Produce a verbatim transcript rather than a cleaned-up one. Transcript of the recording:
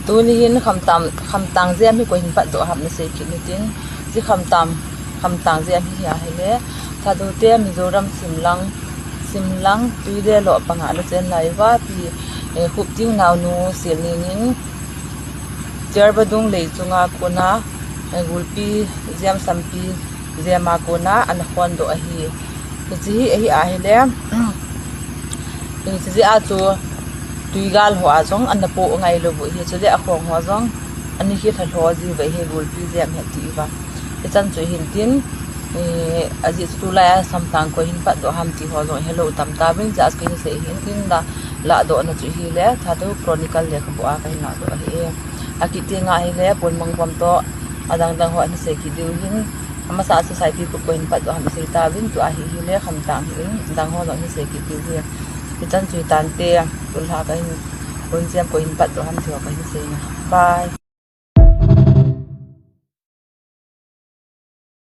Tuni hin Khamtam, Khamtang jem hi koi hin patdoh ham nasei kit hitin, hiche Khamtam, Khamtang jem hi ahile, Thadou te Mizoram Simlang, Simlang Tuilelo panga ana chen lai uva, pi, eh, Khupting naonu Silningin, Charbadung lei chunga kona, eh, gulpi jem sampi jem a kona ana khondoh ahi. Hiche hi, ahi ahile, hiche jeh a chu Tuigal ho a jong ana poh ngailou u ahi, chule akhong ho jong ana kilhalho jiu ahi, gulpi jem ahi ati uva. Hichan chu hintin, eh, ajeh chu tulai a Khamtang koi hin patdoh ham ti ho jong helou tam tauvin, ajeh chu kahin sei hintin la, lahdohna chu hile, Thadou Chronicle lekhabu a kahin lahdoh ahi. Akit tenga hile, Ponmang Pom toh, adang dang ho ana sei kit diu hin, amasa chu Saipi Khup koi hin patdoh ham sei tauvin, tua hi hile, Khamtang hi in, adang ho jong ana sei kit diu hin. Hichan chu hitante, tulha kahin, un jem koi hin patdoh ham ti ho kahin sei na. Bye.